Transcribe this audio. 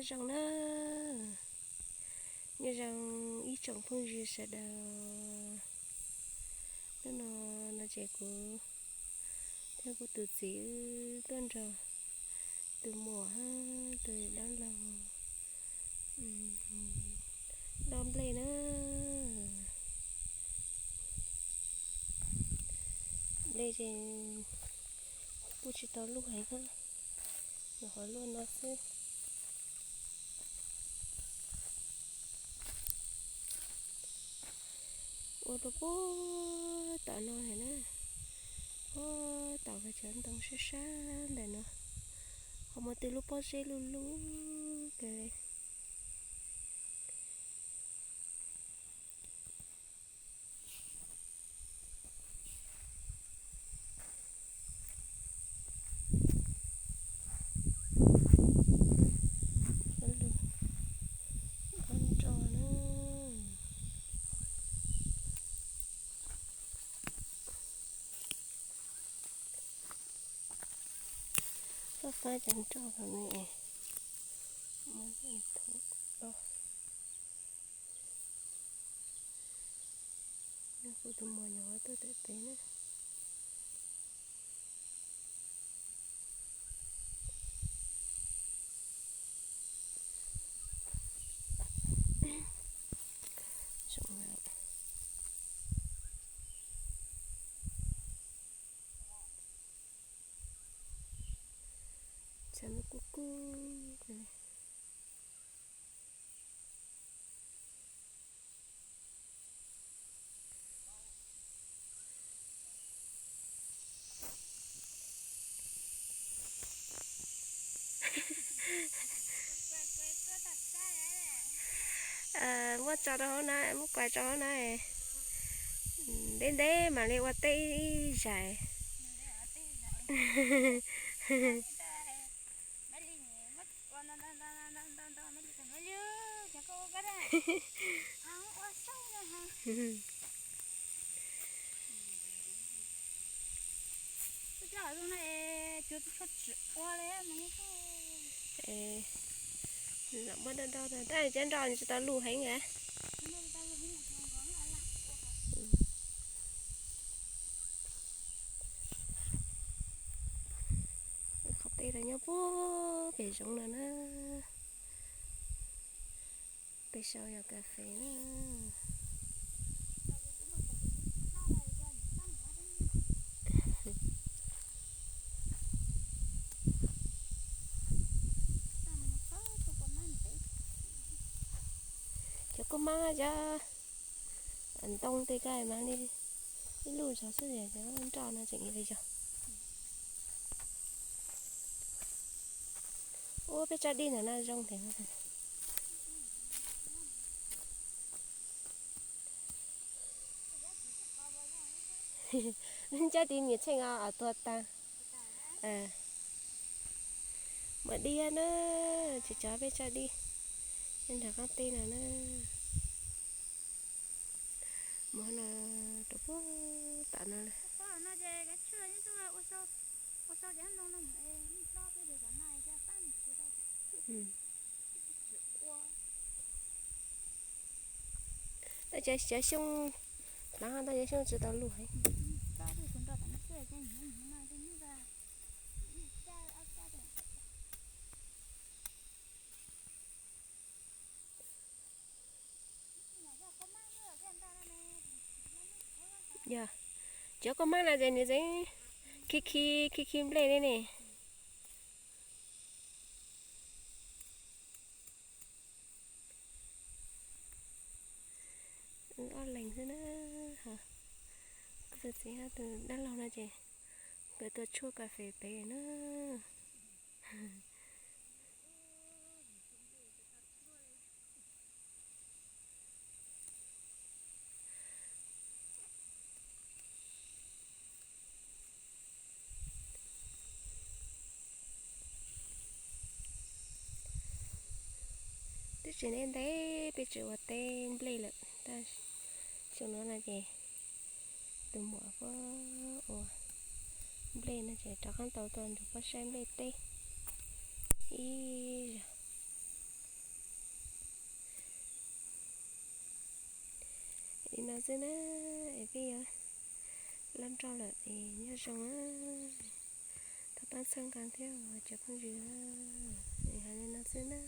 Zoo na, nyob zoo ib tsoom phooj ywg sawv daws. Hnub no no ces kuv thiab kuv tus txiv wb tuaj nrog tus muam hab tus dab laug dob nplej na. Nplej ces kuj tsis tau luj heev, nyuam qhuav luaj no xwb. Ua rau puag tom no na, puag tom cov ntoo sab sab ntawm no, ho muaj tej lub pob zeb luj luj kawg li. Cov lus nroj na. Koj fab cov nroj no ne, muab thauj do. Kuv tus muam nyuam qhuav tuaj tawm pem na. Txham kub kub. Muab tso rau hauv na, muab kuas rau hauv na. Ntev ntev mam li ua teb ib zais. Muab do do, tab sis cov nroj tsis tau luj heev a. Qhov teb los nyob puag pem zoov no na. Pem saud yog kas fes na. Cov kua mab cov ntoo tej koj mas li ib lub zog xwb, cov nroj no tseem li zog. Ua peb tsob dib ntawm no zoo thiab. Cov dib nyiam tsheej os, tuag tag. Muaj dib na, tsis tso peb tsob dib nram qab teb no na. Muab no rau puag tom no lawm. Tab sis cov xyoob, tab sis cov xyoob tsis tau luj heev. Yog cov kua mab no ces nws tseem khi khi khi khi nplej li ne. Ob leeg xwb na. Kuv tus txiv hab tus dab laug no ces nkawd tuaj tshuaj kas fes pem na. Twb tsis ntev ntev peb tseem ua teb nplej lawm, tab sis xyoo no no ces tus muam puab ua nplej no ces rov qab tau tuaj nrug puab saib nplej teb ib zaug. Li no xwb na, es peb yuav loj nrau lawm es nyob zoo na. Thov pab txhawb nqa thiab cov phooj ywg, es hais li no xwb na.